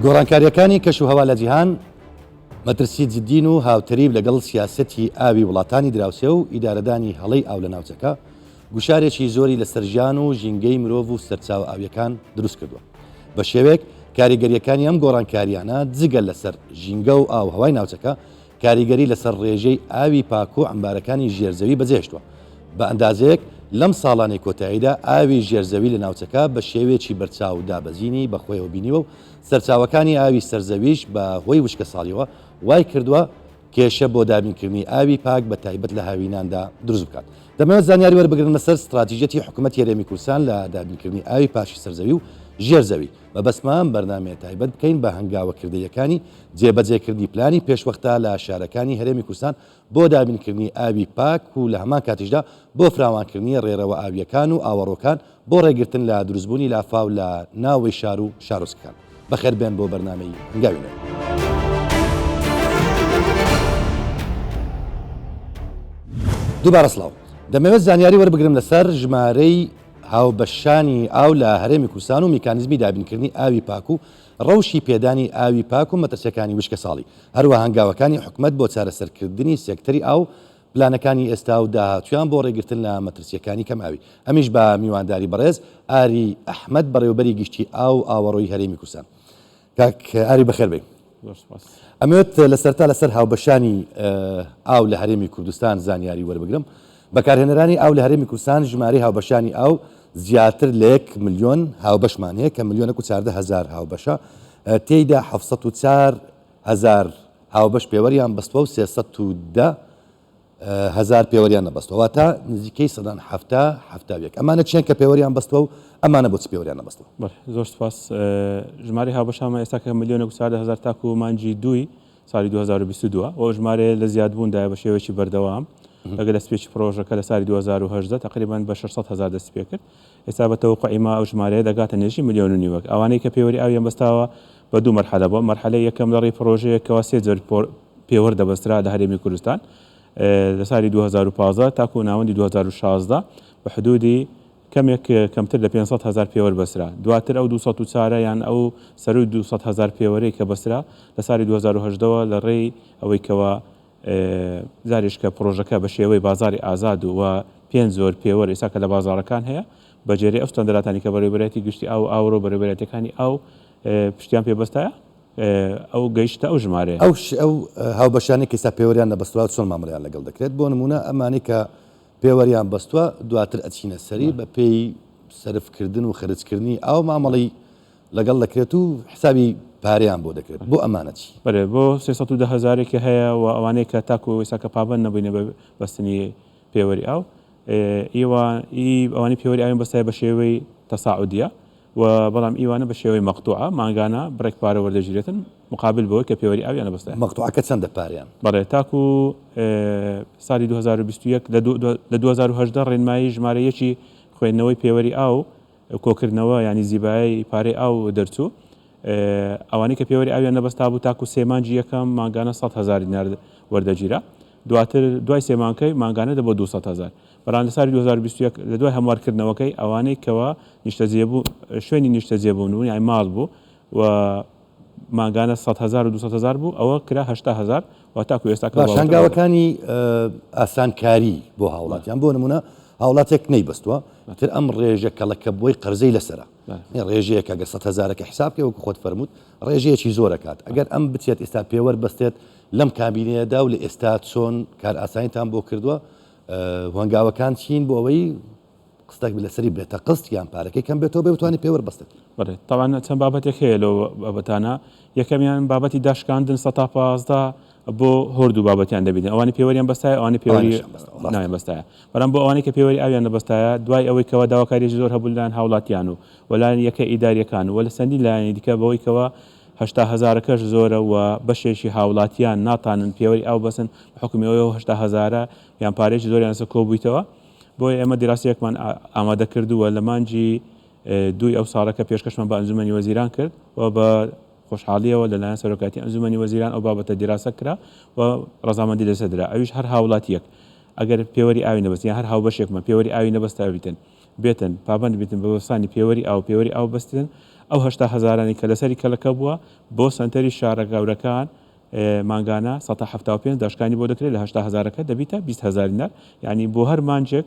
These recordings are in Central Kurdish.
گۆڕانکارییەکانی کەشوهەوا لە جیهان مەترسی جدین و هاوتەریب لەگەڵ سیاسەتی ئاوی وڵاتانی دراوسێ و ئیدارەدانی هەڵەی ئاو لە ناوچەکە، گوشارێکی زۆری لەسەر ژیان و ژینگەی مرۆڤ و سەرچاوە ئاوییەکان دروست کردووە. بە شێوەیەک کاریگەرییەکانی ئەم گۆڕانکارییانە جگە لەسەر ژینگە و ئاووهەوای ناوچەکە، کاریگەری لەسەر ڕێژەی ئاوی پاک و عەمبارەکانی ژێر زەوی بەجێهێشتووە. بە ئەندازەیەک لەم ساڵانەی کۆتاییدا ئاوی ژێر زەوی لە ناوچەکە بە شێوەیەکی بەرچاو دابەزینی بەخۆیەوە بینیوە و سەرچاوەکانی ئاوی سەر زەویش بە هۆی وشکەساڵیەوە وای کردووە کێشە بۆ دابینکردنی ئاوی پاک بە تایبەت لە هاویناندا دروست بکات. دەمەوێت زانیاری وەربگرم لەسەر ستراتیژیەتی حکومەتی هەرێمی کوردستان لە دابینکردنی ئاوی پاکی سەر زەوی و ژێر زەوی. مەبەستمە ئەم بەرنامەیە تایبەت بکەین بە هەنگاوە کردەییەکانی جێبەجێکردنی پلانی پێشوەختە لە شارەکانی هەرێمی کوردستان بۆ دابینکردنی ئاوی پاک و لە هەمان کاتیشدا بۆ فراوانکردنی ڕێڕەوە ئاوییەکان و ئاوەڕۆکان بۆ ڕێگرتن لە دروستبوونی لافاو لە ناوەی شار و شارۆچکەکان. بەخێربێن بۆ بەرنامەی هەنگاوی نوێ. دووبارە سڵاو. دەمەوێت زانیاری وەربگرم لەسەر ژمارەی هاوبەشانی ئاو لە هەرێمی کوردستان و میکانیزمی دابینکردنی ئاوی پاک و ڕەوشی پێدانی ئاوی پاک و مەترسیەکانی وشکەساڵی، هەروەها هەنگاوەکانی حکومەت بۆ چارەسەرکردنی سێکتەری ئاو و پلانەکانی ئێستا و داهاتوویان بۆ ڕێگرتن لە مەترسییەکانی کەمئاوی. ئەمیش بە میوانداری بەڕێز ئاری ئەحمەد بەڕێوەبەری گشتی ئاو و ئاوەڕۆی هەرێمی کوردستان. کاک ئاری بەخێر بێی. زۆر سوپاس. ئەمەوێت لە سەرتا لەسەر هاوبەشانی ئاو لە هەرێمی کوردستان زانیاری وەربگرم. بەکارهێنەرانی ئاو لە هەرێمی کوردستان ژمارەی هاوبەشانی ئاو زیاتر لە یەک ملیۆن هاوبەشمان هەیە کە ملیۆنەک و 14 هەزار هاوبەشە تێیدا 704 هەزار هاوبەش پێوەریان بەستوە و 310 هەزار پێوەریان نەبەستوە واتە نزیکەی سەدان 70 71. ئەمانە چیان کە پێوەریان بەستوە و ئەمانە بۆچ پێوەریان نەبەستوە؟ بەڵێ زۆر سوپاس. ژمارەی هاوبەشانمان ئێستا کە ملیۆنێک و 14 هەزار تاکو مانگی دووی ساڵی 2022 و ئەو ژمارەیە لە زیادبووندایە بە شێوەیەکی بەردەوام لەگەڵ دەستپێکی پڕۆژەکە لە ساڵی 2018 تقریبا بە 600 هەزار دەستی پێکرد ئێستا بە تەوەقوعی ما ئەو ژمارەیە دەگاتە نێژی ملیۆن و نیوەک ئەوانەی کە پێوەری ئاویان بەستاوە بە دوو مەرحەلە بووە مەرحەلەی یەکەم لە ڕێی پڕۆژەیەکەوە سێ جۆر پێوەر دەبەسترا لە هەرێمی کوردستان لە ساڵی 2015 تاکو ناوەندی 2016 بە حدودی کەمێک کەمتر لە 500 هەزار پێوەر بەسرا دواتر ئەو 204 یان ئەو سەروی 200 هەزار پێوەرەی کە بەسرا لە ساڵی 2018ەوە لە ڕێی ئەوەی کەوا جارێش کە پڕۆژەکە بە شێوەی بازاری ئازاد و پێنج زۆر پێوەر ئێستا کە لە بازاڕەکان هەیە بە جێرەی ئەو ستاندەراتانی کە بەڕێوەبەرایەتی گشتی ئاو و ئاوەڕۆ بەڕێوەبەرایەتیەکانی ئاو پشتیان پێ بەستایە ئەو گەیشتە ئەو ژمارەیە. ئەو ئەو هاوبەشانەی کە ئێستا پێوەریان نەبەستراوە چۆن مامەڵەیان لەگەڵ دەکرێت؟ بۆ نموونە ئەمانەی کە پێوەریان بەستووە دواتر ئەچینە سەری بە پێی سەرفکردن و خەرجکردنی ئاو مامەڵەی لەگەڵ دەکرێت و حسابی پارەیان بۆ دەکرێت بۆ ئەمانە چی؟ بەلێ بۆ 310 هەزارێک کە هەیە و ئەوانەی کە تاکو ئێستا کە پابەند نەبووینە بە بەستنی پێوەری ئاو ئیوان ئی ئەوانەی پێوەری ئاویان بەستایە بە شێوەی تەساعودیە و بەڵام ئیوانە بە شێوەی مەقتوعە مانگانە بڕێک پارە وەردەگیرێتن مقابل بەوەی کە پێوەری ئاویان نەبەستایە. مەقتوعەکە چەندە پارەیان؟ بەڵێ تاکو ساڵی 2021 لە 2018 ڕێنمایی ژمارە یەکی خوێندنەوەی پێوەری ئاو کۆکردنەوە یانی زیبایەی پارەی ئاو دەرچوو ئەوانەی کە پێوەری ئاویان نەبەستابوو تاکو سێ مانگی یەکەم مانگانە 100 هەزار دینار وەردەگیرا دواتر دوای سێ مانگەکەی مانگانە دەبووە 200 هەزار بەڵام لە ساڵی 2021 لە دوای هەموارکردنەوەکەی ئەوانەی کەوا نیشتەجێبوو شوێنی نیشتەجێبوون بوون یانی ماڵ بوو و مانگانە 100 هەزار و 200 هەزار بوو ئەوە کرا 80 هەزار و تاکو ئێستا کە باش هەنگاوەکانی ئاسانکاری بۆ هاوڵاتیان بۆ نمونە هاوڵاتێک نەیبەستووە تر ئەم ڕێژە کەڵەکەبووەی قەرزەی لەسەرە ڕێژەیەکە گەر 100 هەزارەکە حساب بکەی وەکو خۆت فەرمووت ڕێژەیەکی زۆر ئەکات ئەگەر ئەم بچێت ئێستا پێوەر بەستێت لەم کابینەیەدا و لە ئێستا چۆن کارئاسانیتان بۆ کردووە هەنگاوەکان چین بۆ ئەوەی قستێک لەسەری بێتە قست یان پارەکەی کەم بێتەوە بێ بتوانێت پێوەر بەستێت؟ بەڵێ تاوان چەند بابەتێک هەیە لەو بابەتانە یەکەمیان بابەتی داشکاندن سەتا 15 بۆ هۆردوو بابەتیان دەبینن ئەوانی پێوەریان بەستایە ئەوانی پێوەری نایان بەستایە بەڵام بۆ ئەوانەی کە پێوەری ئاویان نەبەستایە دوای ئەوەی کەوا داواکاریی زۆر هەبوو لەلایەن هاوڵاتیان و وەلایەن یەکە ئیداریەکان و لە چەندین لایەنی دیکە بەوەی کەوا 80 هەزارەکەش زۆرە و بەشێکی هاوڵاتیان ناتانن پێوەری ئاو بەسن بە حوکمی ئەوەی ئەو 80 هەزارە یان پارەیەکی زۆریان لەسەر کۆبوویتەوە بۆیە ئێمە دیراسەیەکمان ئامادە کردووە لە مانگی دووی ئەو ساڵە کە پێشکەشمان بە ئەنجومەنی وەزیران کرد و بە خۆشحاڵییەوە لەلایەن سەرۆکایەتی ئەنجومەنی وەزیران ئەو بابەتە دیراسە کرا و ڕەزامەندی لەسەر درا ئەویش هەر هاوڵاتییەک ئەگەر پێوەری ئاوی نەبەست یان هەر هاوبەشێکمان پێوەری ئاوی نەبەستابیتن بێتن پابەند بیتن بە بەستانی پێوەری ئاو پێوەری ئاو بەستن. ئەو 80 هەزارانی کە لەسەری کەلەکە بووە بۆ سەنتەری شارە گەورەکان مانگانە 175 داشکانی بۆ دەکرێت لە 80 هەزارەکە دەبیتە 20 هەزار دینار یعنی بۆ هەر مانجێک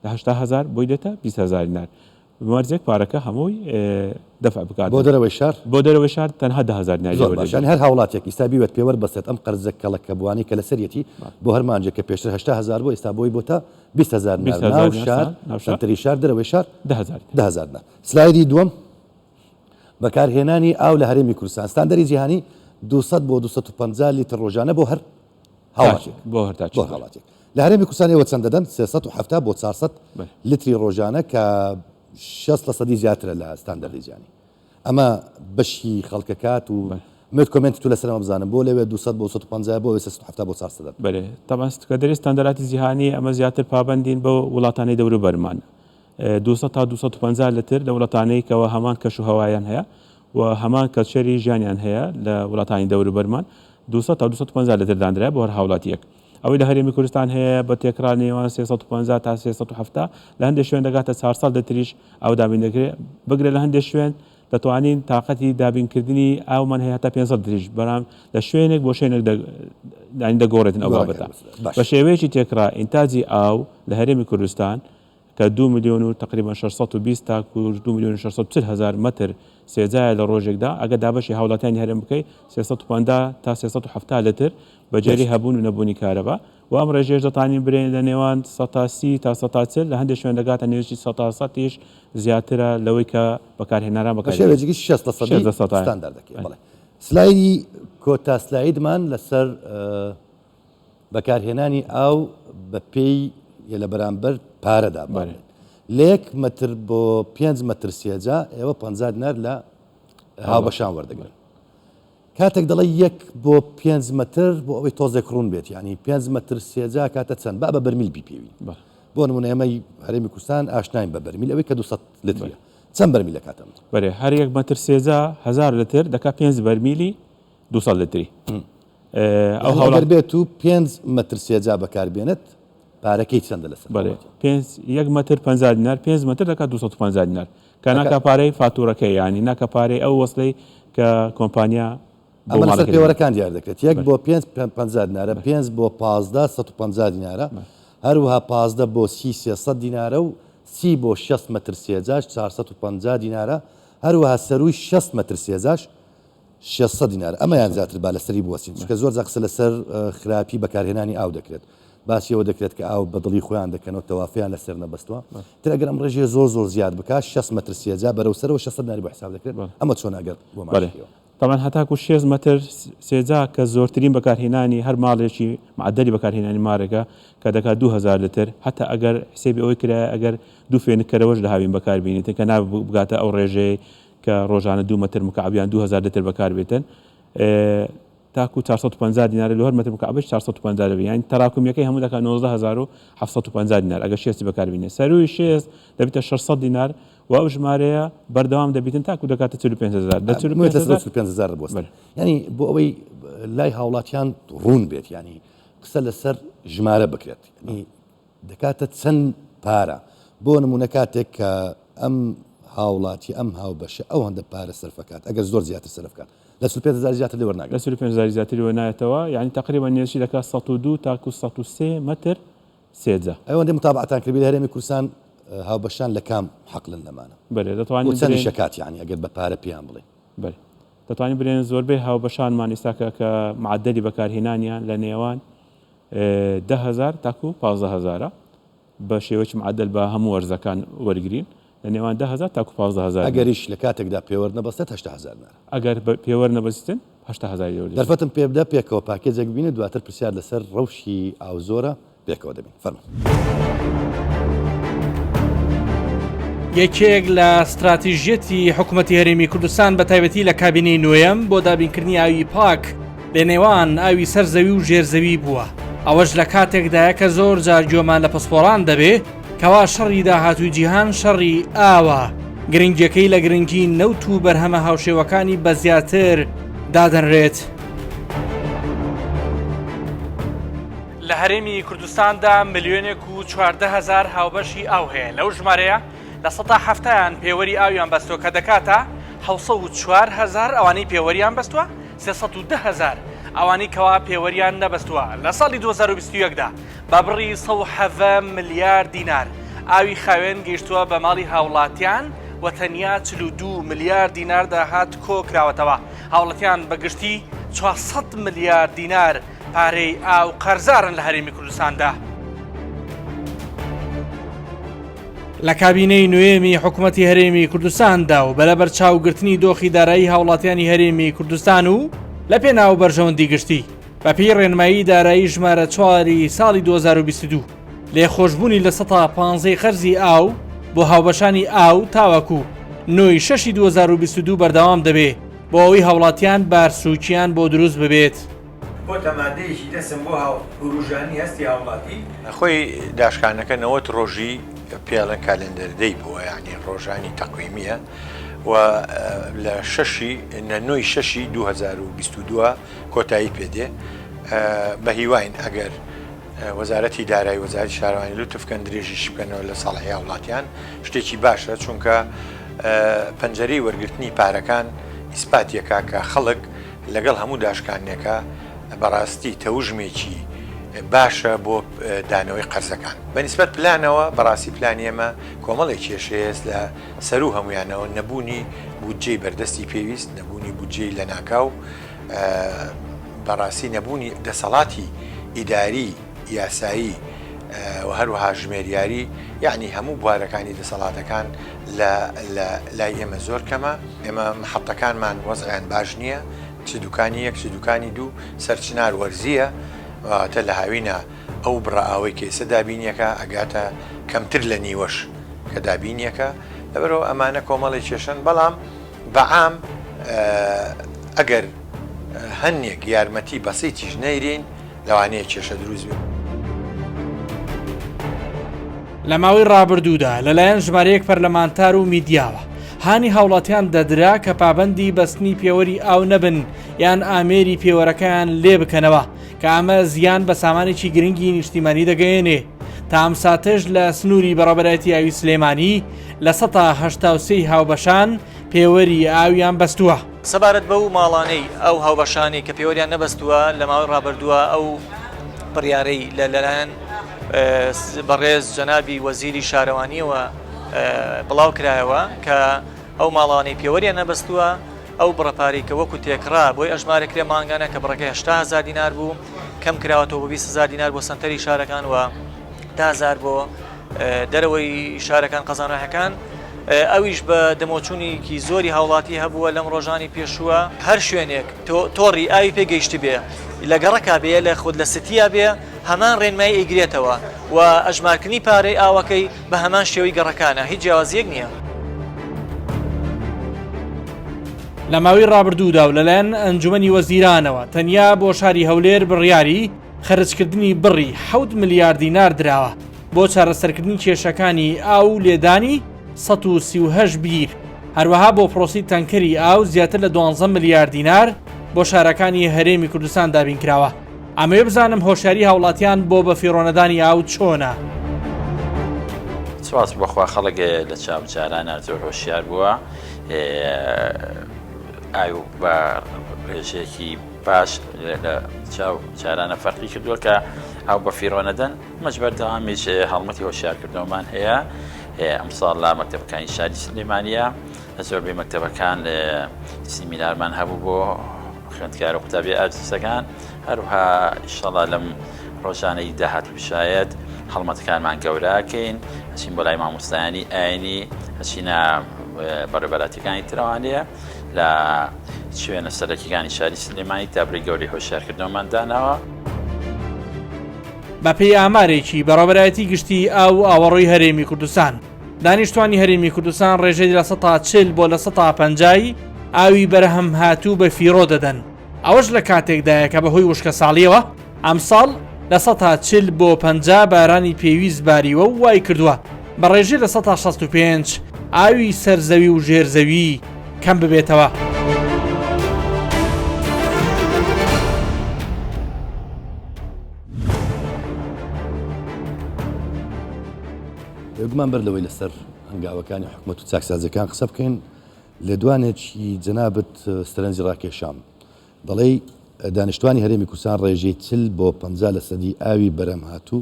لە 80 هەزار بۆی دێتە 20 هەزار دینار مەرجێک پارەکە هەمووی دەفع بکات. بۆ دەرەوەی شار؟ بۆ دەرەوەی شار تەنها 10 هەزار دیناری زۆر باش یانی هەر هاوڵاتیەک ئیستا بیوێت پێوەر بەستێت ئەم قەرزە کەڵەکەبوانەی کە لەسەریەتی بۆ هەر مانجێک کە پێشتر 80 هەزار بوو ئێستا بۆی بۆتە 20 هەزار دینار ناو شار سەنتەری شار دەرەوەی شار 10 هەزار 10 هەزار دینار. سلایدی دووەم بەکارهێنانی ئاو لە هەرێمی کوردستان ستاندەری جیهانی 200 بۆ 250 لیتر ڕۆژانە بۆ هەر هاوڵاتیەک بۆ هەر تاکێک بۆ هاوڵاتیەک لە هەرێمی کوردستان ئێوە چەند دەدەن 370 بۆ 400 لیتری ڕۆژانە کە 60 لە سەدی زیاترە لە ستاندەردی جیهانی ئەمە بەشی خەڵکەکات و مێت comment تو لەسەر ئەمە بزانم بۆ لەوێ 200 بۆ 250 بۆ 370 بۆ 400 بەێ تەبعەن ستاندەری ستاندەراتی جیهانی ئەمە زیاتر پابندین بە وڵاتانی دەوروبەرمان 200 تا 250 لتر لە وڵاتانەی کەەوە هەمان کەش و هەوایان هەیە و هەمان culture ی ژیانیان هەیە لە وڵاتانی دەوروبەرمان 200 تا 250 لتر دانرا بۆ هەر هاوڵاتیەک ئەوەی لە هەرێمی کوردستان هەیە بە تێکڕا نێوان 350 تا 370 لە هەندێک شوێن دەگاتە 400 لتریش ئاو دابین دەکرێت بگرە لە هەندێک شوێن دەتوانین تاقەتی دابینکردنی ئاومان هەیە هەتا 500 لتریش بەڵام لە شوێنێک بۆ شوێنێک دەگۆڕێتن ئەو بابەتە بە شێوەیەکی تێکڕا ئینتاجی ئاو لە هەرێمی کوردستان کە دوو ملیۆن و تەقریبەن 620 تاکو دوو ملیۆن و 640 هەزار مەتر سێجایە لە ڕۆژێکدا، ئەگەر دابەشی هاوڵاتیانی هەرێم بکەی 350 تا 370 لتر بە جێری هەبوون و نەبوونی کارەبا و ئەم ڕێژەیەش دەتوانین برێن لە نێوان سەتا سی تا سەتا 40 لە هەندێک شوێن دەگاتە نێویستی سەتا سەتیش زیاترە لەوەی کە بەکارهێنەران بە بەکاری شێوەیەکی گشتی 60 لە سەدی 60 لە سەدایە. ستانداردەکەی بەڵێ سلایدی کۆتا سلایدمان لەسەر بەکارهێنانی ئاو بە پێی یە لە بەرامبەر پارەدا بەڵێ لە یەک مەتر بۆ پێنج مەتر سێجا ئێوە 50 دینار لە هاوبەشان وەردەگرن کاتێک دەڵێ یەک بۆ پێنج مەتر بۆ ئەوەی تۆزێک ڕوون بێت یعنی پێنج مەتر سێجا کاتە چەند با بە بەرمیل بیپێوین بۆ نمونە ئێمەی هەرێمی کوردستان ئاشناین بە بەرمیل ئەوەی کە 200 لتریە چەند بەرمیل دەکاتە بەرێ هەر یەک مەتر سێجا هزار لتر دەکا پێنج بەرمیلی 200 لتری ئەو هەوڵ بێت و پێنج مەتر سێجا بەکاربێنێت پارەکەی چەندە لەسەر بەێ پێنج یەک مەتر 50 دینار پێنج مەتر دەکات 250 دینار کە ناکە پارەی فاتورەکەی ینی ناکە پارەی ئەو وەسلەی کە کۆمپانیا ئەمە لەسەر پێوەرەکان دیار دەکرێت یەک بۆ پێنج 50 دینارە پێنج بۆ 15 150 دینارە هەروەها 15 بۆ سی 300 دینارە و سی بۆ 6 مەتر سێجاش 450 دینارە هەروەها سەروی 6 مەتر سێجاش 600 دینار ئەمەیان زیاتر با لەسەری بوەستین چونکە زۆر جار قسە لەسەر خراپی بەکارهێنانی ئاو دەکرێت باسی ئەوە دەکرێت کە ئاو بە دڵی خۆیان دەکەنەوە تەوافیان لەسەر نەبەستوە تر ئەگەر ئەم ڕێژەیە زۆر زۆر زیاد بکات 6 مەتر سێجا بەرەو سەرەوە 600 دیناری بۆ حساب دەکرێت ئەمە چۆن ئەگەر بۆمان شیەوە تەبعەن هەتاکو شێست مەتر سێجا کە زۆرترین بەکارهێنانی هەر ماڵێکی معدەلی بەکارهێنانی مارێکە کە دەکات 2000 لتر هەتا ئەگەر حسێبی ئەوەی کرایە ئەگەر دوو فێنککەرەوەش لە هاوین بەکاربینیتن کە نابگاتە ئەو ڕێژەیەی کە ڕۆژانە دوو مەتر مکعب یان 2000 لتر بەکاربێتن تاکو 450 دینار لە هەر مەتر مکعبش 450 دەبێت یانی تەراکمیەکەی هەموو دەکات 19750 دینار ئەگەر شێستی بەکاربینێ سەروی شێست دەبێتە 600 دینار و ئەو ژمارەیە بەردەوام دەبیتن تاکو دەکاتە 45000 لە 45000 بۆ ینی بۆ ئەوەی لای هاوڵاتیان ڕوون بێت ینی قسە لەسەر ژمارە بکرێت دەکاتە چەند پارە؟ بۆ نموونە کاتێک کە ئەم هاوڵاتی ئەم هاوبەشە ئەوەندە پارە سەرف ئەکات ئەگەر زۆر زیاتر سەرف بکات لە 45 هەزار زیاتر لێ وەرناگرێت. لە 45 هەزاری زیاتری وەرنایەتەوە یانی تەقریبەن نێزیکی دەکات 102 تاکو 103 مەتر سێجا. ئەوەندەی متابەعەتان کردبێ لە هەرێمی کوردستان هاوبەشان لە کام حەقلن لەمانە؟ بەلێ دەتوانین بۆ چەندیش ئەکات یانی ئەگەر بە پارە پێیان بڵێین؟ بەلێ دەتوانین بلێن زۆربەی هاوبەشانمان ئیستاکە کە معەدەلی بەکارهێنانیان لە نێوان 10,000 تاکو 15,000 بە شێوەیەکی معدل بە هەموو وەرزەکان وەرگین لە نێوان 10,000 تاکو 15,000 ئەگەریش لە کاتێکدا پێوەر نەبەستێت 80,000 نارە ئەگەر پێوەر نەبەستن 80,000 لێ وەردەگرن. دەرفەتم پێ بدە پێکەوە پاکێجێک ببینین دواتر پرسیار لەسەر ڕەوشی ئاو زۆرە پێکەوە دەبین فەرموون. یەکێک لە ستراتیژیەتی حکوومەتی هەرێمی کوردستان بە تایبەتی لە کابینەی نوێم بۆ دابینکردنی ئاوی پاک لە نێوان ئاوی سەر زەوی و ژێر زەوی بووە ئەوەش لە کاتێکدایە کە زۆر جار گوێمان لە پسپۆران دەبێ کەوا شەڕی داهاتووی جیهان شەڕی ئاوە گرنگیەکەی لە گرنگی نەوت و بەرهەمە هاوشێوەکانی بە زیاتر دادەنرێت. لە هەرێمی کوردستاندا ملیۆنێک و 14 هەزار هاوبەشی ئاو هەیە لەو ژمارەیە لە سەتا حەفتایان پێوەری ئاویان بەستووە کە دەکاتە. 704 هەزار ئەوانەی پێوەریان بەستووە، 310 هەزار ئەوانەی کەوا پێوەریان نەبەستووە. لە ساڵی 2021 دا بە بڕی 117 ملیار دینار ئاوی خاوێن گەیشتووە بە ماڵی هاوڵاتیان و تەنیا 42 ملیار دینار داهات کۆکراوەتەوە. هاوڵاتیان بە گشتی 400 ملیار دینار پارەی ئاو قەرزارن لە هەرێمی کوردستاندا. لە کابینەی نوێمی حکوومەتی هەرێمی کوردستاندا و بەلەبەر چاوگرتنی دۆخی دارایی هاوڵاتیانی هەرێمی کوردستان و لە پێناو بەرژەوەندی گشتی بەپێی ڕێنمایی دارایی ژمارە چواری ساڵی 2022 لێخۆشبوونی 15% قەرزی ئاو بۆ هاوبەشانی ئاو تاوەکو نۆی شەشی 2022 بەردەوام دەبێ بۆ ئەوەی هاوڵاتیان بارسووکیان بۆ دروست ببێت. بۆتە مادەیەکی دەسم بۆ وروژانی هەستی هاوڵاتی. خۆی داشکانەکە 90 ڕۆژی پێڵێن calendar day بووە یانی ڕۆژانی تەقویمیە و لە شەشی لە نۆی شەشی 2022 کۆتایی پێدێ بە هیواین ئەگەر وەزارەتی دارایی وەزارەتی شارەوانی لوتف بکەن درێژیش بکەنەوە لە ساڵحی هاوڵاتیان شتێکی باشە چونکە پەنجەرەی وەرگرتنی پارەکان ئیسپاتیەکە کە خەڵک لەگەڵ هەموو داشکاندنێکا بەڕاستی تەوژمێکی باشە بۆ دانەوەی قەرزەکان. بە نیسبەت پلانەوە بەڕاستی پلانی ئێمە کۆمەڵێک کێشەیەس لە سەروو هەموویانەوە نەبوونی بودجەی بەردەستی پێویست، نەبوونی بودجەی لەناکاو، بەڕاستی نەبوونی دەسەڵاتی ئیداری، یاسایی و هەروەها ژمێریاری، یەعنی هەموو بوارەکانی دەسەڵاتەکان لە لە لای ئێمە زۆر کەمە. ئێمە محەتەکانمان وەزعیان باش نییە، چ دوکانی یەک چ دوکانی دوو، سەرچنار وەرزییە، واتە لە هاوینە ئەو بڕە ئاوەی کە ئێستا دابینیەکا ئەگاتە کەمتر لە نیوەش کە دابینیەکا، لەبەرئەوە ئەمانە کۆمەڵێک کێشەن، بەڵام بە عام ئەگەر هەنێک یارمەتی بەسیتیش نەیرین لەوانەیە کێشە دروست بێت. لە ماوەی ڕابردوودا لەلایەن ژمارەیەک پەرلەمانتار و میدیاوە هانی هاوڵاتیان دەدرا کە پابەندی بەستنی پێوەری ئاو نەبن یان ئامێری پێوەرەکەیان لێ بکەنەوە کە ئەمە زیان بە سامانێکی گرنگی نیشتیمانی دەگەیەنێ تا ئەم ساتەش لە سنووری بەڕێوەبەرایەتی ئاوی سلێمانی 83% هاوبەشان پێوەری ئاویان بەستووە. سەبارەت بەو ماڵانەی ئەو هاوبەشانەی کە پێوەریان نەبەستووە لە ماوەی ڕابردووە ئەو بڕیارەی لە لەلایەن بەڕێز جەنابی وەزیری شارەوانیەوە بڵاو کرایەوە کە ئەو ماڵانەی پێوەریان نەبەستووە ئەو بڕە پارەی کە وەکو تێکڕا بۆی ئەژمارە کرێ مانگانە کە بڕەکەی 80 هەزار دینار بوو کەم کراوەتەوە بۆ 20 هەزار دینار بۆ سەنتەری شارەکان و 10 هەزار بۆ دەرەوەی شارەکان قەزاناحەکان ئەویش بە دەمەوچوونێکی زۆری هاوڵاتی هەبووە لەم ڕۆژانی پێشووە. هەر شوێنێک تۆڕی ئاوی پێ گەیشتبێ لە گەڕەکا بێ لە خود لە ستیا بێ هەمان ڕێنمایی ئەیگرێتەوە و ئەژمارکردنی پارەی ئاوەکەی بە هەمان شێوەی گەڕەکانە هیچ جیاوازییەک نییە. لە ماوەی ڕابردوودا و لەلایەن ئەنجومەنی وەزیرانەوە تەنیا بۆ شاری هەولێر بڕیاری خەرجکردنی بڕی حەوت ملیار دینار دراوە بۆ چارەسەرکردنی کێشەکانی ئاو و لێدانی 138 بیر، هەروەها بۆ پرۆسەی تەنکەری ئاو زیاتر لە 12 ملیار دینار بۆ شارەکانی هەرێمی کوردستان دابینکراوە. ئەمەوێ بزانم هۆشیاری هاوڵاتیان بۆ بەفیڕۆنەدانی ئاو چۆنە؟ سپاس بۆ خوا خەڵک لە چاو جارانە زۆر هۆشیار بووە ئاو بە ڕێژەیەکی باش لە چاو جارانە فەرقی کردووە کە ئاو بە فیڕۆ نەدەن مەش بەردەوامیش هەڵمەتی هۆشیارکردنەوەمان هەیە ئەمساڵ لە مەکتەبەکانی شاری سلێمانیە لە زۆربەی مەکتەبەکان سیمینارمان هەبوو بۆ خوێندکار و قوتابی ئازیزەکان هەروها ئیشەڵا لەم ڕۆژانەی داهاتوو شایەت هەڵمەتەکانمان گەوراکەین هەچین بۆ لای مامۆستایانی ئاینی هەچینە بەڕێبەراتەکانی ترەوانەیە لە شوێنە سەرەکیەکانی شاری سلێمانی تابلۆی گەورەی هۆشیارکردنەوەمان داناوە. بەپێی ئامارێکی بەڕێوەبەرایەتی گشتیی ئاو و ئاوەڕۆی هەرێمی کوردستان، دانیشتوانی هەرێمی کوردستان ڕێژەی 40% بۆ 50% ئاوی بەرهەمهاتوو بە فیڕۆ دەدەن، ئەوەش لە کاتێکدایە کە بەهۆی وشکەساڵییەوە ئەمساڵ 40% بۆ 50 بارانی پێویست باریوە و وایکردووە بە ڕێژەی 65% ئاوی سەر زەوی و ژێر زەوی کەم ببێتەوە. بێگومان بەر لەوەی لەسەر هەنگاوەکانی حکومەت و چاکسازیەکان قسە بکەین. لێدوانێکی جەنابت سەرنجی ڕاکێشام، دەڵێی دانیشتوانی هەرێمی کوردستان ڕێژەی 40 بۆ 50 لەسەدی ئاوی بەرهەمهاتوو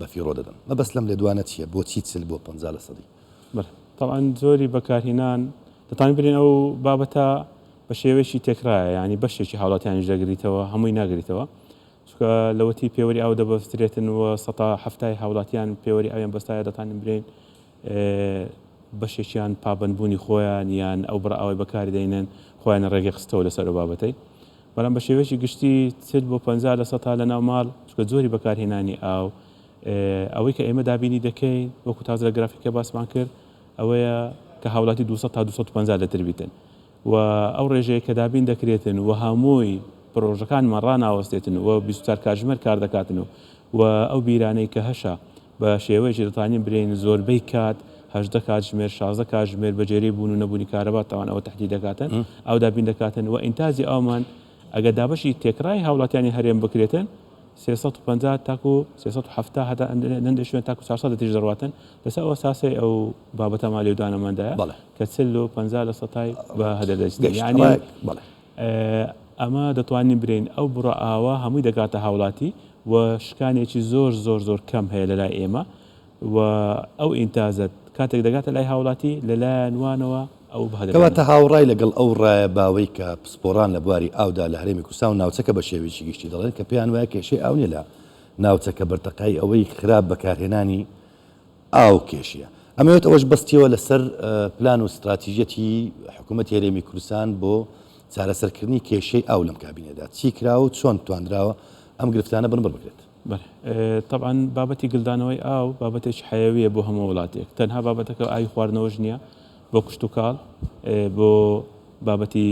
بەفیڕۆ دەدەن. مەبەست لەم لێدوانە چییە؟ بۆچی 40 بۆ 50 لەسەدی؟ بەڵێ تەبعەن جۆری بەکارهینان دەتوانین بلێین ئەو بابەتە بە شێوەیەکی تێکرایە یانی بەشێکی هاوڵاتیانیش دەگریتەوە هەمووی ناگریتەوە چونکە لەوەتی پێوەری ئاو دەبەسترێتن و سەتا حەفتای هاوڵاتیان پێوەری ئاویان بەستایە دەتوانین بلێین بەشێکیان پابەندبوونی خۆیان یان ئەو بڕە ئاوەی بەکاری دەینن خۆیان ڕێگەی خستەوە لەسەر ئەو بابەتەی بەڵام بە شێوەیەکی گشتی 40 بۆ 50 لە سەتا لە ناو ماڵ چونکە جۆری بەکارهێنانی ئاو ئەوەی کە ئێمە دابینی دەکەین وەکو تازە لە گرافیکە باسمان کرد ئەوەیە کە هاوڵاتی 200 تا 250 لتر بیتن و ئەو ڕێژەیە کە دابین دەکرێتن و هەمووی پڕۆژەکانمان ڕاناوەستێتن و 24 کاتژمێر کار دەکاتن و و ئەو بیرانەی کە هەشە بە شێوەیەکی دەتوانین برێین زۆربەی کات 18 کاتژمێر 16 کاتژمێر بە جێرەی بوون و نەبوونی کارەبا تاوان ئەوە تەحدید دەکاتن ئاو دابین دەکاتن و ئینتاجی ئاومان ئەگەر دابەشی تێکڕای هاوڵاتیانی هەرێم بکرێتن 350 تاکو 370 هەتا هەندێک شوێن تاکو 400 لەتریش دەڕواتن لەسەر ئەو ئەساسەی ئەو بابەتەمان لێودانەماندایە کە 40 و 50 لە سەتای بە هەدەر دەچن یعنی ئەمە دەتوانین برێین ئەو بڕە ئاوە هەمووی دەگاتە هاوڵاتی و شکانێکی زۆر زۆر زۆر کەم هەیە لەلای ئێمە و ئەو ئینتازە کاتێک دەگاتە لای هاوڵاتی لەلایەن وانەوە ئەو بەهەدەر کەواتە هاوڕای لەگەڵ ئەو ڕایە باوەی کە پسپۆڕان لە بواری ئاودا لە هەرێمی کوردستان و ناوچەکە بە شێوەیەکی گشتی دەڵێن کە پێیان وایە کێشەی ئاو نیە لە ناوچەکە بەرتەقای ئەوەی خراپ بەکارهێنانی ئاو کێشیە. ئەمەوێت ئەوەش بەستیەوە لەسەر پلان و ستراتیژیەتی حکوومەتی هەرێمی کوردستان بۆ چارەسەرکردنی کێشەی ئاو لەم کابینەدا چی کراوە و چۆن توانراوە ئەم گرفتانە بنبڕ بکرێت؟ بەڵێ تەبعەن بابەتی گلدانەوەی ئاو بابەتێکی حەیەویە بۆ هەموو وڵاتێک تەنها بابەتەکە ئاوی خواردنەوەش نییە بۆ کشتوکاڵ بۆ بابەتی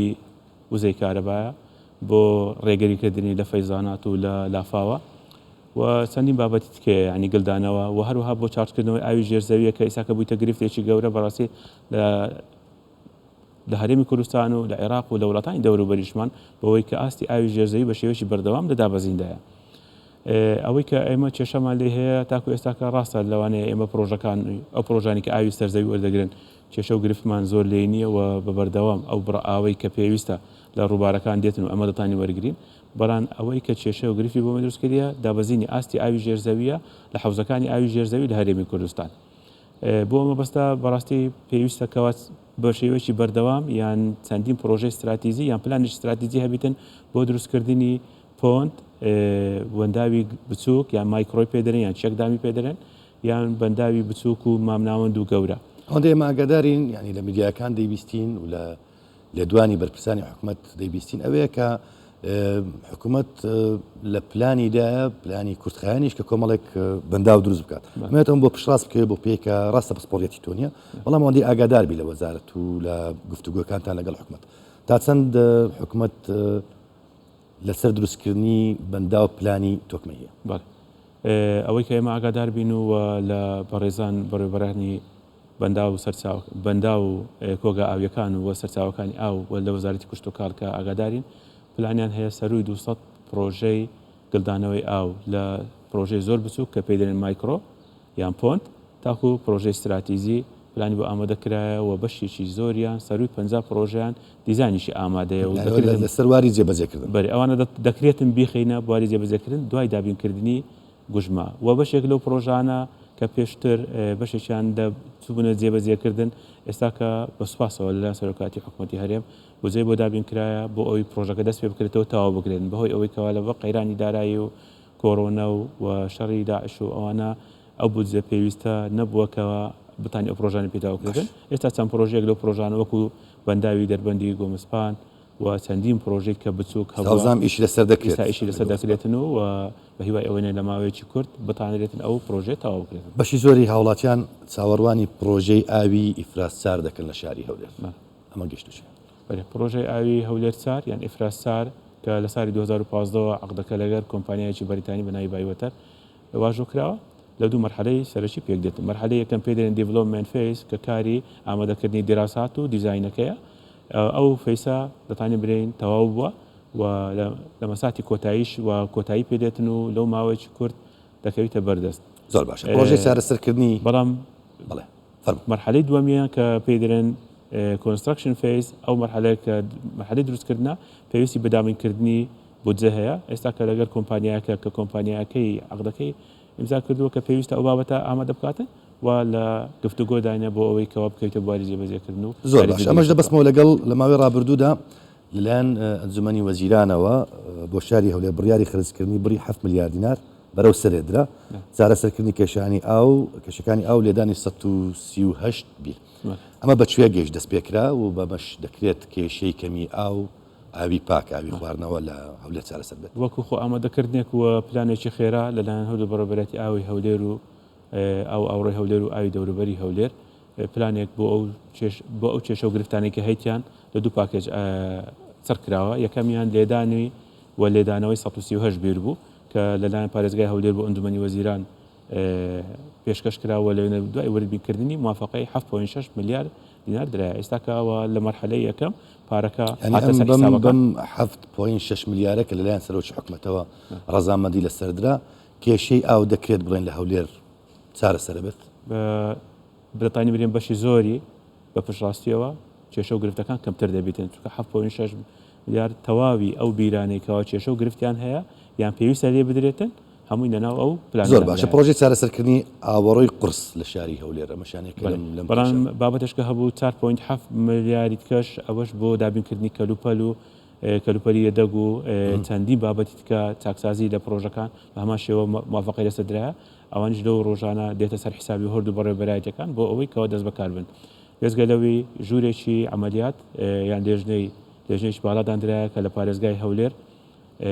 وزەی کارەبایە بۆ ڕێگەریکردنی لە فەیزانات و لە لافاوە و چەندین بابەتی تکەیە ینی گلدانەوە و هەروەها بۆ چارجکردنەوەی ئاوی ژێرزەویە کە ئیسا کە بوویتە گرفتێکی گەورە بەڕاستی لە لە هەرێمی کوردستان و لە عێراق و لە وڵاتانی دەوروبەریشمان بەوەی کە ئاستی ئاوی ژێرزەوی بە شێوەیەکی بەردەوام لە دابەزیندایە. ئەوەی کە ئێمە کێشەمان لێ هەیە تاکو ئێستاکە ڕاستە لەوانەیە ئێمە پرۆژەکان ئەو پرۆژانی کە ئاوی سەرزەوی وەردەگرن کێشە و گرفتمان زۆر لێ نییە و بە بەردەوام ئەو بڕە ئاوەی کە پێویستە لە ڕووبارەکان دێتن و ئەمە دەتانی وەرگین بەڵام ئەوەی کە کێشە و گرفتی بۆ دروست کردیە دابەزینی ئاستی ئاوی ژێرزەویە لە حەوزەکانی ئاوی ژێرزەوی لە هەرێمی کوردستان. بۆ ئەو مەبەستە بەڕاستی پێویستە کەوا بە شێوەیەکی بەردەوام یان چەندین پرۆژەی ستراتیزی یان پلانێکی ستراتیجی هەبیتن بۆ دروستکردنی pond بەنداوی بچووک یان مایکرۆی پێ دەرێن یان check dam ی پێ دەرێن یان بەنداوی بچووک و مامناوەند و گەورە. ئەوەندە ئێمە ئاگادارین یانی لە میدیاکان دەیبیستین و لە لێدوانی بەرپرسانی حکومەت دەیبیستین ئەوەیە کە حکومەت لە پلانیدایە پلانی کورتخایەنیش کە کۆمەڵێک بەنداو دروست بکات مێتم بۆ پشتڕاست بکەوێت بۆ پێی کە ڕاستە پسپۆڕیەتی تۆ نییە بەڵام ئەوەندەی ئاگادار بی لە وەزارەت و لە گفتوگۆکانتان لەگەڵ حکومەت تا چەند حکومەت لەسەر دروستکردنی بەنداو پلانی تۆکمەی هەیە؟ بەڵێ ئەوەی کە ئێمە ئاگادار بین و لە بەڕێزان بەڕێوەبەرانی بەنداو و سەرچاوە بەنداو و کۆگا ئاوییەکان و سەرچاوەکانی ئاو و لە وەزارەتی کشتوکاڵ کە ئاگادارین پلانیان هەیە سەرووی 200 پڕۆژەی گلدانەوەی ئاو لە پڕۆژەی زۆر بچووک کە پێی دەلێن مایکرۆ یان pond تاکو پڕۆژەی ستراتیزی پلانی بۆ ئامادە کرایە و بەشێکی زۆریان سەرووی 50 پڕۆژەیان دیزانیشی ئامادەیە و دەکرێتن لەسەر واری جێبەجێکردن. بەرێ ئەوانە دەکرێتن بیخەینە بواری جێبەجێکردن دوای دابینکردنی گوژمە و بەشێک لەو پڕۆژانە کە پێشتر بەشێکیان لە چووبوونە جێبەجێکردن ئێستا کە بە سوپاسەوە لەلایەن سەرۆکایەتی حکوومەتی هەرێم بودجەی بۆ دابین کرایە بۆ ئەوەی پڕۆژەکە دەست پێ بکرێتەوە تەواو بکرێن بەهۆی ئەوەی کەوا لە بە قەیرانی دارایی و کۆرۆنا و و شەڕی داعش و ئەوانە ئەو بودجە پێویستە نەبووە کەوا بتانی ئەو پڕۆژانە پێ تەواو بکرێتن ئێستا چەند پڕۆژەیەک لەو پڕۆژانە وەکو بەنداوی دەربەندی گۆمسپان و چەندین پڕۆژەی کە بچووک هەبووە ساوزام ئیشی لەسەر دەکرێت. ئێستا ئیشی لەسەر دەکرێتن و بە هیوای ئەوەینە لە ماوەیەکی کورت بتانرێتن ئەو پڕۆژەیە تەواو بکرێتن. بەشی زۆری هاوڵاتیان چاوەڕوانی پڕۆژەی ئاوی ئیفراز چار دەکەن لە شاری هەولێر. ئەمە گەشتە چی؟ بەلێ پڕۆژەی ئاوی هەولێر چار یان ئیفراز چار کە لە سالی 2015 وە عەقدەکە لەگەر کۆمپانیایەکی بەریتانی بە ناوی بایوەتەر واژۆ کراوە لە دوو مەرحەلەی سەرەکی پێک دێت. مەرحەلەی یەکەم پێی دەلێن development phase کە کاری ئامادەکردنی دیراسات و دیزاینەکەیە. ئەو phase ە دەتوانین بلێین تەواو بووە و لە مەساتی کۆتاییش و کۆتایی پێ دێتن و لەو ماوەیەکی کورت دەکەویتە بەردەست. زۆر باشە پڕۆژەی چارەسەرکردنی بەڵام بەڵێ فەرموو. مەرحەلەی دووەمیان کە پێی دەلێن. Construction Phase، ئەو مەرحەلەیە کە مەرحەلەی دروستکردنە پێویستی بە دابینکردنی بودجە هەیە، ئێستا کە لەگەر کۆمپانیایەکە کە کۆمپانیاکەی عەقدەکەی ئیمزا کردووە کە پێویستە ئەو بابەتە ئامادە بکاتن و لە گفتوگۆداینە بۆ ئەوەی کەوا بکەویتە بواری جێبەجێکردن و زۆر باش ئەمەش دەبەستمەوە لەگەڵ لە ماوەی ڕابردوودا لەلایەن ئەنجومەنی وەزیرانەوە بۆ شاری هەولێر بڕیاری خەرجکردنی بڕی 7 ملیار دینار بەرەو سەرێ درا چارەسەرکردنی کێشانی ئاو کێشەکانی ئاو لێدانی 138 بیر ئەمە بە کوێ گەیشت دەست پێکرا و بەمەش دەکرێت کێشەی کەمی ئاو ئاوی پاک، ئاوی خواردنەوە لە هەولێر چارەسەر بێت. وەکو خۆ ئامادەکردنێک و پلانێکی خێرا لەلایەن هەردوو بەڕێوەبەرایەتی ئاوی هەولێر و ئاو و ئاوەڕۆی هەولێر و ئاوی دەوروبەری هەولێر پلانێک بۆ ئەو کێش بۆ ئەو کێشە و گرفتانەی کە هەیتیان لە دوو پاکێج چڕ کراوە، یەکەمیان لێدانی و لێدانەوەی 138 بیر بوو کە لەلایەن پارێزگای هەولێر بۆ ئەنجومەنی وەزیران پێشکەش کرا و لەوێ دوای وردبینکردنی موافقەی 7.6 ملیار دینار درایە ئێستا کە ئەوە لە مەرحەلەی یەکەم پارەکە یانی هاتە ئەم سەر بەم حیسابەکان. بەم 7.6 ملیارە کە لەلایەن سەرۆکی حکومەتەوە ڕەزامەندی لەسەر درا، کێشەی ئاو دەکرێت بڵێن لە هەولێر چارەسەرە بێت؟ بە دەتوانین بلێن بەشی زۆری بە پشتڕاستیەوە کێشە و گرفتەکان کەمتر دەبیتن چونکە 7.6 ملیار تەواوی ئەو بیرانەی کەوا کێشە و گرفتیان هەیە یان پێویستە لێ بدرێتن هەمووی لەناو ئەو پلانەدا زۆر باشە پرۆژەی چارەسەرکردنی ئاوەڕۆی قورس لە شاری هەولێر ئەمەشیان یەکە لەم لەم بەڵام بابەتەش کە هەبوو 4.7 ملیاری تکەش ئەوەش بۆ دابینکردنی کەلوپەل و کەلوپەلی یەدەگ و چەندین بابەتی تکە چاکسازی لە پرۆژەکان بە هەمان شێوە موافقەی لەسەر درایە ئەوانیش لەو ڕۆژانە دێتە سەر حیسابی هەردوو بەڕێوەبەرایەتیەکان بۆ ئەوەی کەوا دەست بەکار بن بێجگە لەوی ژوورێکی عەمەلیات یان لێژنەی لێژنەیەکی باڵا داندرایە کە لە پارێزگای هەولێر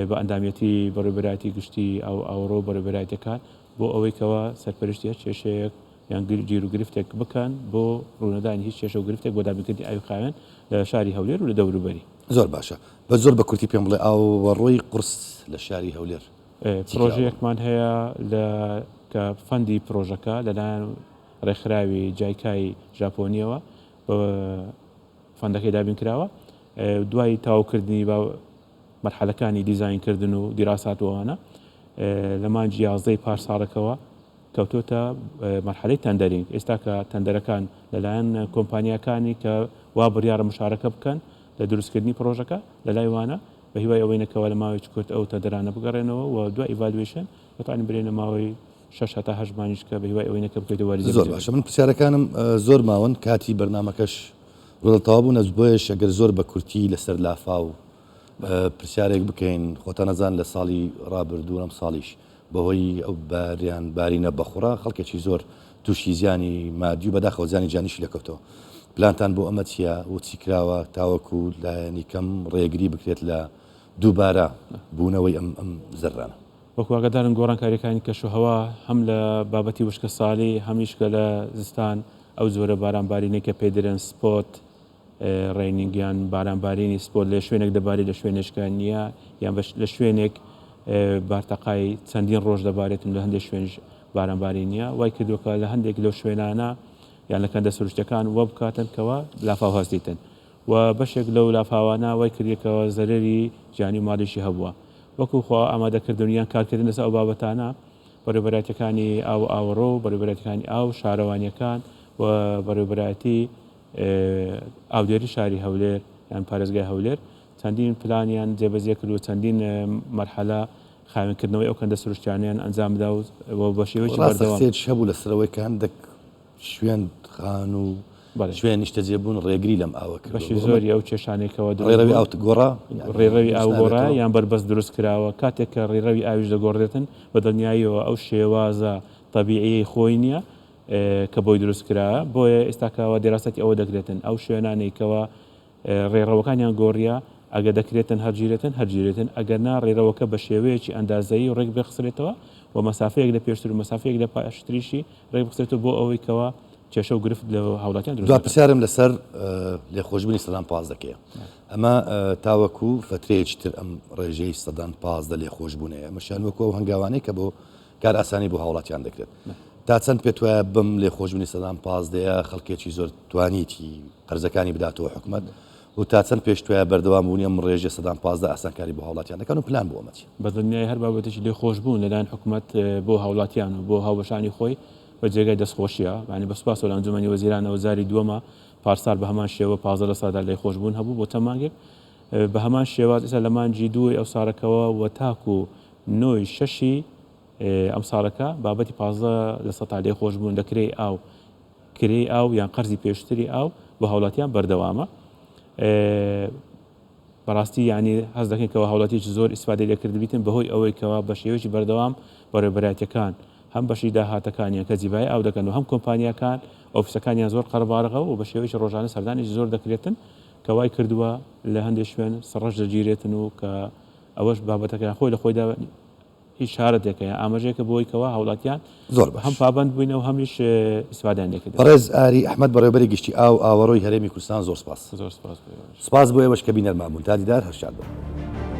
بە ئەندامیەتی بەڕێوەبەرایەتی گشتی ئاو ئاوەڕۆ و بەڕێوەبەرایەتیەکان بۆ ئەوەی کەوا سەرپەرشتی هەر کێشەیەک یان گیر و گرفتێک بکەن بۆ ڕوونەدانی هیچ کێشە و گرفتێک بۆ دابینکردنی ئاوی خاوێن لە شاری هەولێر و لە دەوروبەری. زۆر باشە بەس زۆر بە کورتی پێم بڵێ ئاوەڕۆی قورس لە شاری هەولێر چی کراوە؟ پرۆژەیەکمان هەیە لە کە فەندی پرۆژەکە لەلایەن ڕێکخراوی جایکای ژاپۆنیەوە بە فەندەکەی دابین کراوە دوای تەواوکردنی بە مەرحەلەکانی دیزاین کردن و دیراسات و ئەوانە لە مانگی یازدەی پار ساڵەکەوە کەوتۆتە مەرحەلەی tendering ئێستا کە تەندەرەکان لەلایەن کۆمپانیاکانی کە وا بڕیارە مشارەکە بکەن لە دروستکردنی پرۆژەکە لە لای وانە بە هیوای ئەوەی نەکەوە لە ماوەیەکی کورت ئەو تەندەرانە بگەڕێنەوە و دوای evaluation بتوانین برێنە ماوەی شەش هەتا هەشت مانگیش کە بە هیوای ئەوەی نەکە بکەویتە واری زۆر باشە من پرسیارەکانم زۆر ماون کاتی بەرنامەکەش ڕۆڵ تەواو بوو بۆیەش ئەگەر زۆر بە کورتی لەسەر لافاو پرسیارێک بکەین خۆتان ئەزان لە ساڵی ڕابردوو ئەم ساڵیش بەهۆی ئەو باریان بارینە بەخوڕە خەڵکێکی زۆر تووشی زیانی مادی و بەداخەوە زیانی گیانیشی لەکەوتەوە پلانتان بۆ ئەمە چییە و چی کراوە تاوەکو لایەنی کەم ڕێگری بکرێت لە دووبارە بوونەوەی ئەم ئەم زەررانە؟ وەکو ئاگادارن گۆڕانکاریەکانی کەشوهەوا هەم لە بابەتی وشکەساڵی هەمیش کە لە زستان ئەو جۆرە باران بارینەی کە پێی دەرێن spot raining یان باران بارینی spot لە شوێنێک دەباری لە شوێنێشکە نییە یان لە شوێنێک بارتەقای چەندین ڕۆژ دەبارێتن لە هەندێک شوێنش باران بارین نییە وای کردووە کە لە هەندێک لەو شوێنانە یان لە کەندە سروشتەکان وە بکاتن کەەوە لافاو هەستیتن و بەشێک لەو لافاوانە وای کردیە کەوا زەرەری گیانی و ماڵیشی هەبووە. وەکو خۆ ئامادەکردن یان کارکردن لەسەر ئەو بابەتانە، بەڕێوەبەرایەتیەکانی ئاو و ئاوەڕۆ و بەڕێوەبەرایەتیەکانی ئاو، شارەوانیەکان و بەڕێوەبەرایەتی ئاودێری شاری هەولێر یان پارێزگای هەولێر چەندین پلانیان جێبەجێ کرد و چەندین مەرحەلە خاوێنکردنەوەی ئەو کەندە سروشتیانەیان ئەنجامدا و بە شێوەیەکی ڕاستە بەردەوام. قسەیەکیش هەبوو لەسەر ئەوەی کە هەندێک شوێن خانوو بەڵێ. شوێن نیشتەجێبوون ڕێگری لەم ئاوە کردووە بەشی بۆ ئەمە زۆری ئەو کێشانەی کەوا دروست ڕێڕەوی بوون ئاو گۆڕا یانی ڕێڕەوی دروست ئاو گۆڕا نابێتەوە؟ یان بەربەست دروست کراوە کاتێک کە ڕێڕەوی ئاویش دەگۆڕدرێتن بە دڵنیاییەوە ئەو شێوازە تەبیعیەی خۆی نییە کە بۆی دروست کرایە بۆیە ئێستا کەوا دیراسەتی ئەوە دەکرێتن ئەو شوێنانەی کەوا ڕێڕەوەکانیان گۆڕیە ئەگەر دەکرێتن هەرگیرێتن هەرگیرێتن ئەگەر نا ڕێڕەوەکە بە شێوەیەکی ئەندازەیی ڕێک بخسرێتەوە و مەسافەیەک لە پێشتر و مەسافەیەک لە پاشتریشی ڕێک بخسرێتەوە بۆ ئەوەی کەوا کێشە و گرفت لە هاوڵاتیان دروست دوا نەکات. پرسیارم لەسەر لێخۆشبوونی سەدان پازدەکەیە ئەمە تاوەکو فەترەیەکی تر ئەم ڕێژەی سەدان 15 لێخۆشبوونەیە ئەمەشیان وەکو ئەو هەنگاوانەی کە بۆ کارئاسانی بۆ هاوڵاتیان دەکرێت تا چەند پێت وایە بەم لێخۆشبوونی سەدان پازدەیە خەڵکێکی زۆر توانیتی قەرزەکانی بداتەوە حکومەت و تا چەند پێشت وایە بەردەوام بوونی ئەم ڕێژە سەدان 15 ئاسانکاری بۆ هاوڵاتیان دەکەن و پلان بۆ ئەمە چیە؟ بە دڵنیایی هەر بابەتێکی لێخۆشبوون لەلایەن حکومەت بۆ هاوڵاتیان و بۆ هاوبەشانی خۆی. و جێگای دەستخۆشیە یانی بە سوپاسەوە لە ئەنجومەنی وەزیرانەوە جاری دووەمە پارسال بە هەمان شێوە 15 لە سەدا لێخۆشبوون هەبوو بۆ چەند مانگێک بە هەمان شێواز ئێستا لە مانگی دووی ئەو ساڵەکەوە و تاکو نۆی شەشی ئەم ساڵەکە بابەتی 15 لە سەدا لێخۆشبوون لە کرێی ئاو کرێی ئاو یان قەرزی پێشتری ئاو بۆ هاوڵاتیان بەردەوامە. بەڕاستی یانی هەست دەکەین کەوا هاوڵاتیەکی زۆر ئیسفادەی لێکردبیتن بەهۆی ئەوەی کەوا بە شێوەیەکی بەردەوام بەڕێوەبەرایەتیەکان هەم بەشی داهاتەکانیان کە جیبای ئاو دەکەن و هەم کۆمپانیاکان ئۆفیسەکانیان زۆر قەرەباڵغە و بە شێوەیەکی ڕۆژانە سەردانێکی زۆر دەکرێتن کە وای کردووە لە هەندێک شوێن سڕەش دەگیرێتن و کە ئەوەش بابەتەکەیان خۆی لە خۆیدا ئیشارەتێکە یان ئاماژەیەکە بۆی کەوا هاوڵاتیان زۆر باش. هەم پابەند بووینە و هەمیش ئیسفادەیان لێ کردبێت. بەڕێز ئاری ئەحمەد بەڕێوەبەری گشتی ئاو ئاوەڕۆی هەرێمی کوردستان زۆر سپاس. زۆر سپاس بۆ ئێوەش. سپاس بۆ ئێوەش کە بینەرمان بوون. تا دیدار هەر شاد بن.